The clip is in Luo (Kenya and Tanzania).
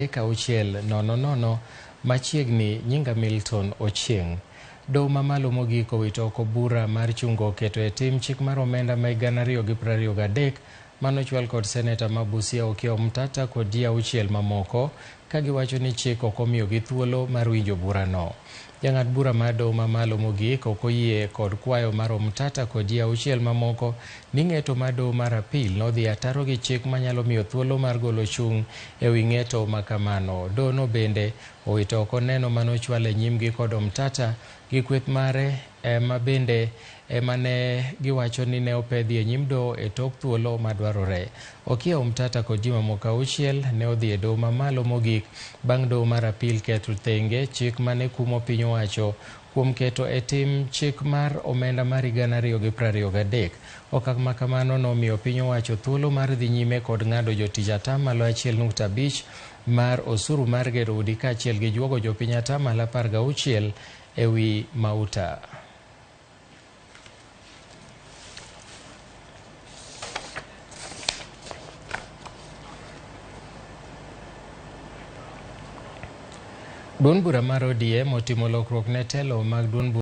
6 0 0 machiegni nyinga Milton Ochieng. Doho mamalo mogik owito oko bura mar chungo keto e tim chik mar omenda ma 2023 manochwal kod seneta ma Busia Okiya Omtata kod ji auchiel mamoko ka giwacho ni chik ok omiyogi thuolo mar winjo burano. Jang'ad bura mar doho mamalo mogik ok oyie kod kwayo mar Omtata kod ji auchiel mamoko ni ng'eto mar doho mar apil nodhi ataro gi chik manyalo miyo thuolo mar golo chung' ewi ng'eto makamano. Doho no bende owito oko neno manochwal e nyimgi kod Omtata gi kweth mare ema bende ema ne giwacho ni ne opedhi e nyim doho e tok thuolo madwarore. Okiya Omtata kod ji mamoko auchiel ne odhi e doho mamalo mogik bang' doho mar apil keto thenge chik mane kumo piny owacho kuom keto e tim chik mar omenda mar 2023. Okang' ma kamano nomiyo piny owacho thuolo mar dhi nyime kod ng'ado jotich 1.5% mar osuru mar gero udi kaachiel gi juogo jopiny 16% ewi mauta. Duond bura mar ODM otimo lokruok ne telo mag duond bura.